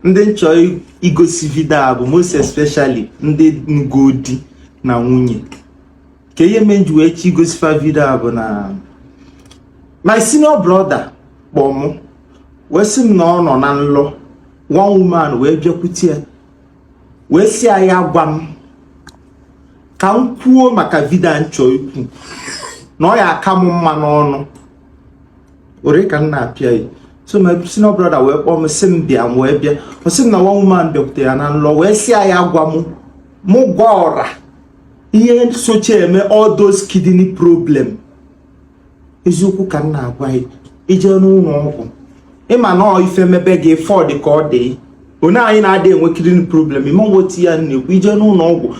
Ndị m chọ igosi video a bụ most especially ndị nụgo di na nwunye. Ka ihe mee m ji wee chọ igosi fa video a bụ na my senior brother kpọọ mụ wee sị m na ọ nọ na nlọ, one woman wee bịakwute ya wee sị ya gwa m ka m kwuo maka video a m chọọ ikwu na ọ ya aka m mma n'ọnụ ore ka m na-apịa ya. So my senior brother wee kpọọ m, sị m bịa. M wee bịa. Ọ sị m na one woman bịakwute ya na nlọ wee sị ya gwa m, mụ gwa ọra ihe socha eme all those kidney problem. Eziokwu ka m na-agwa gị, ije n'ụlọ ọgwụ, ịma na ife mebe gị fọd ka ọ dị onye anyị na-adị enwe kidney problem. Ịma otu ya na-ekwu, ije n'ụlọ ọgwụ,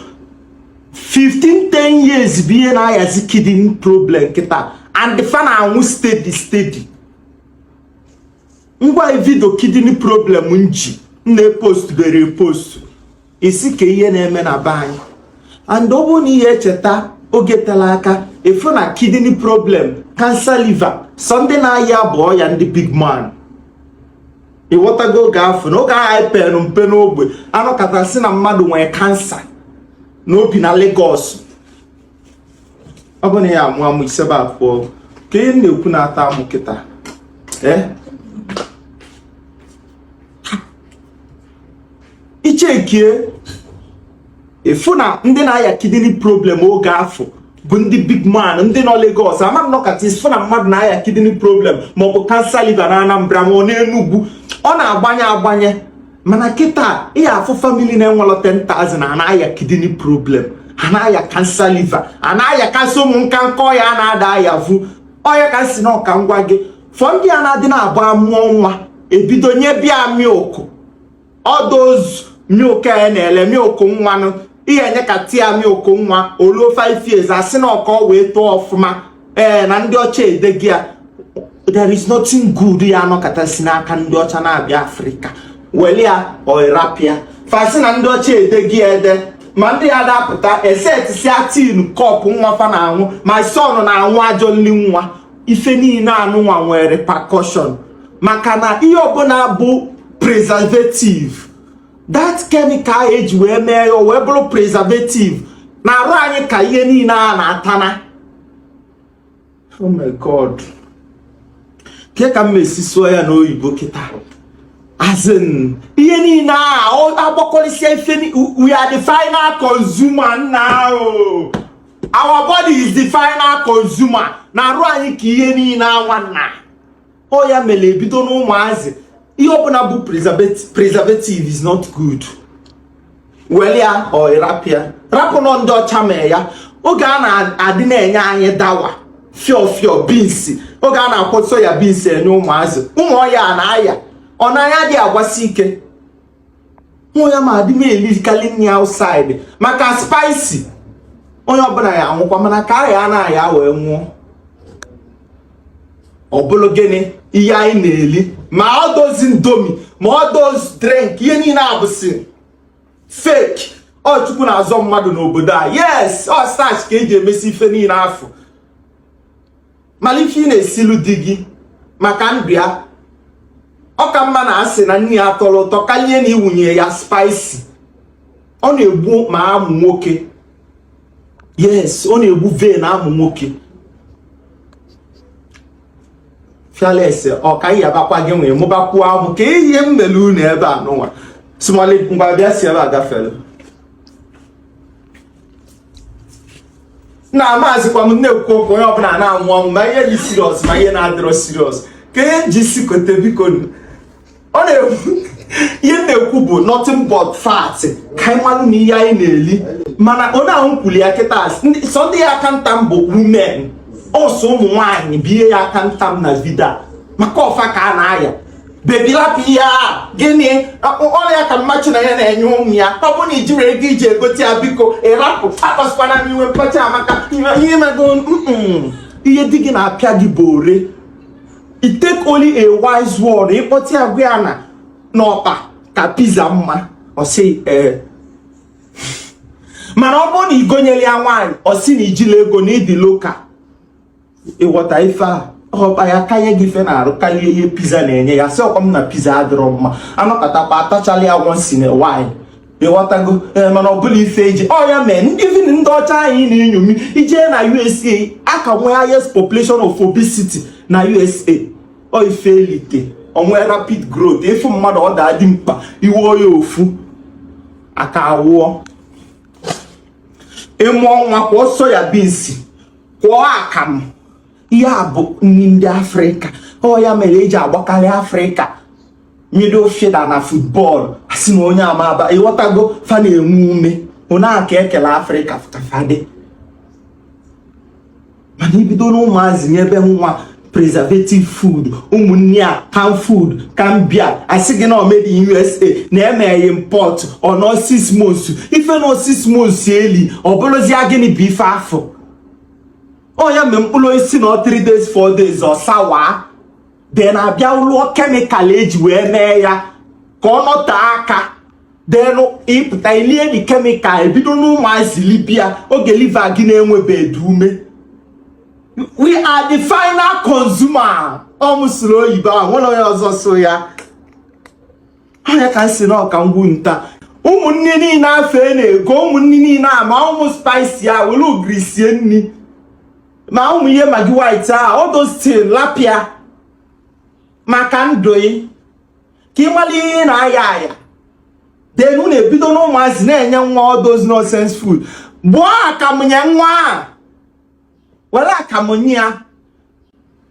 15 10 years bụ ihe na-ayazi kidney problem kịta, and fa na-anwụ steady steady. Ngwa, video kidney problem m ji m na-epost bere epost isi ka ihe na-eme na be anyị. And ọ bụrụ na ihe echeta oge tere aka, efu na kidney problem, cancer liver, sọ ndị na-aya bụ ọya ndị big man. Ịghọtago? Oge afọ na oge ahụ anyị pere mpe n'ogbe, anọkọta sị na mmadụ nwere cancer n'obi na Lagos. Ọ bụ na ya amụ amụ isebe abụọ ka ihe m na-ekwu na-ata amụ kịta. Ee, ichekie, ịfụ na ndị na-aya kidney problem oge afọ bụ ndị big man, ndị nọ Lagos. Ama m nọkata ịfụ na mmadụ na-aya kidney problem maọbụ cancer liver na Anambra ma ọ n'Enugwu, ọ na-agbanye agbanye. Mana kịta, ị afụ family na-enwelọ 10,000 a na-aya kidney problem, a na-aya cancer liver, a na-ayakasị ụmụ nka nka ọya a na-ada ayavu ọya. Ka si na ọka ngwa gị fọ ndị a na-adị na-abụ amụọ nwa, ebido nye bịa milk, all those milk a na-ele, milk nwanụ, ihe enye ka tia milk nwa oluo 5 years, asị na ọka wee tụọ ọfụma. Ee, na ndị ọcha edegi ya, there is nothing good ya anọkọta si n'aka ndị ọcha na-abịa Afrịka weli ya ọrapịa fasị na ndị ọcha edegi ya ede. Ma ndị ya dapụta esetisia tin cup nwa fa na-anwụ. My son na-anwụ ajọ nli nwa. Ife niile anụnwa nwere repercussion, maka na ihe ọbụla bụ preservative, that chemical eji wee mee ya wee bụrụ preservative na arụ anyị ka ihe niile a na-atana. Oh my God, ke ka m esi sụọ ya n'oyibo kịta? As in, ihe niile a agbakọrịsịa ife, we are the final consumer now. Our body is the final consumer na arụ anyị ka ihe niile anwa na ọ ya mere ebido n'ụmụazị. Ihe ọbụla bụ preservative is not good. Were ya ọ rapịa, rapụ nọ ndị ọcha mee ya. Oge a na-adị na-enye anyị dawa fio fio beans, oge a na-akwọ soya beans enye ụmụazị, ụmụ ọya a na-aya ọ na-anya dị agbasi ike. Hụ ya ma adị m elikali nri outside maka spicy. Onye ọbụla ya anwụkwa, mana ka aya na-aya wee nwụọ. Ọ bụrụ gịnị ihe anyị na-eli, ma all those Indomie, ma all those drink, ihe niile abụsị fake. Ọ Chukwu na-azọ mmadụ n'obodo a. Yes, ọ starch ka eji emesi ife niile afọ. Mana ife ị na-esilu di gị maka ndụ ya, ọ ka mma na asị na nri ya tọrọ ụtọ karịa na iwunye ya spicy. Ọ na-egbu ma amụ nwoke. Yes, ọ na-egbu vein amụ nwoke. Fearless, ọ ka yabakwa gị nwee mụbakwuo amụ ka ihe m mere unu ebe a n'ụwa. Small, ngwa bịa, si ebe a gafere na amazịkwa m na-ekwu okwu. Onye ọbụla na-anwụ ọnwụ, ma ihe dị serious ma ihe na-adịrọ serious, ka ihe ji si kote. Biko, ọ na-ekwu ihe m na-ekwu bụ nothing but fact, ka anyị malụ na ihe anyị na-eli. Mana onye ahụ kwuli ya kịta, sọ ndị ya aka nta m bụ women, ọsọ ụmụ nwaanyị bụ ihe ya aka nta m na video, maka ọfa ka a na-aya baby lapụ ihe a. Gịnị ọrụ ya ka mmachi na ya na-enye ụmụ ya? Ọ bụrụ na ijiri ego iji egote ya, biko ịrapụ. Akpasịkwana m iwe mkpacha amaka ihe mego ihe di gị na-apịa gị bụ ore. It take only a wise word ịkpọta ya, gwa ya na n'ọkpa ka pizza mma, ọ sị ee. Mana ọ bụrụ na igonyere ya nwaanyị, ọ sị na ijila ego na ịdị local. Ịghọta ife a? Ọkpa ya kanye gị ife na-arụ karịa ihe pizza na-enye ya. Sị ọkwa m na pizza adịrọ mma, anọkọtakwa atachala ya once in a while, ịghọtago? Ee, mana ọ bụla ife eji ọ ya mee ndị even ndị ọcha anyị na-enyomi. Ijee na USA, aka nwee highest population of obesity na USA. Ọ ife elite onwe rapid growth, ịfụ mmadụ ọ daa dị mkpa iwe ya ofu aka awụọ. Ịmụọ nwa, kwụọ soya beans, kwụọ akamụ. Ihe a bụ nri ndị Afrịka. Ọ ya mere eji agbakarị Afrịka middle fielder na football, asị na onye amaba, ịghọtago? Fa na-enwe ume one aka ekele Afrịka kafadị. Mana ibido na ụmụazị nyebe nwa preservative food, ụmụnne a can food, can beer, asị gị na made in USA, na emeghe import ọ nọ 6 months. Ife nọ 6 months eli ọ bụrụzia gịnị bụ ife afọ ọ ya? Mgbe mkpụrụ osisi na 3 days, 4 days ọ sawa, then abịa lụọ chemical eji wee mee ya ka ọ nọte aka. Then ịpụta ilie the chemical, ebido n'ụmụazị libia oge liver gị na-enwebeghị ume. We are the final consumer. Ọ m sụrụ oyibo ahụ, nwere onye ọzọ so ya. Anya ka m si na ọka ngwu nta. Ụmụnne niile afe na-ego, ụmụnne niile a, ma ụmụ spice a were ogiri sie nri, ma ụmụ ihe Maggi white a, all those things, lapịa maka ndụ ị ka ị mara ihe ị na-aya aya. Then unu ebido n'ụmụazị na-enye nwa all those nonsense food. Gbụọ akamụ nye nwa a, were akamụ nye ya.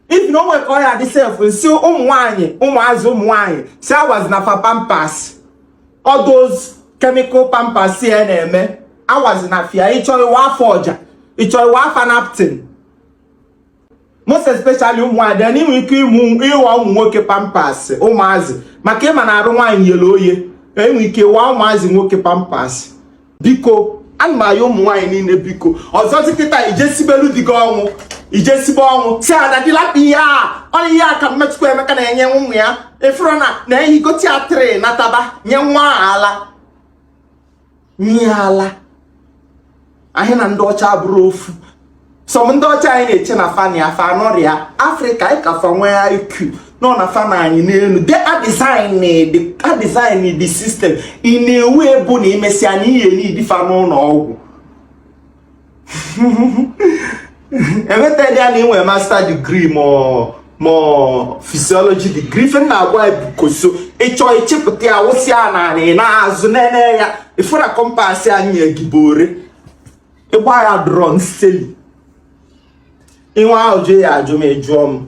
If na o nwere ka ọ ya dị sef, nsi ụmụ nwanyị, ụmụazị, ụmụ nwanyị si awazi na fa Pampers, all those chemical Pampers ya na-eme awazi na fia. Ịchọ iwe afọ ọja, ịchọ iwe afa napkin, most especially ụmụ nwaanyị. Then inwe ike ịmụ ịwa ụmụ nwoke Pampers ụmụazị, maka ịma na arụ nwaanyị yere oye. Enwe ike ịwa ụmụazị nwoke Pampers. Biko, ana m ayọ ụmụ nwaanyị niile, biko. Ọzọzi kịta, ijesibelu di gị ọnwụ, ijesibe ọnwụ si ada dịlapụ ihe a. Ọ na ihe a ka mmechukwu Emeka na-enye ụmụ ya efuru na na ehigoti atịrị nataba nye nwa a ala, nye ala. Anyị na ndị ọcha abụrụ ofu. Some ndị ọcha anyị na-eche na fa na afa anọrịa Afrịka, anyị ka fa nwee IQ nọ na fa na anyị n'elu. De a design the a design the system ị na-ewu ebu na imesịa na ihe n'idi fa n'ụlọ ọgwụ. Enwetaghị ya na inwe master degree ma physiology degree. Ife na-agwa koso ịchọ ịchịpụta ya, wụsị ya na ị na-azụ nene ya ifụra compass anyị egibore ịgba ya drọn seli inwe ajụ ya ajụ ma ị jụọ m.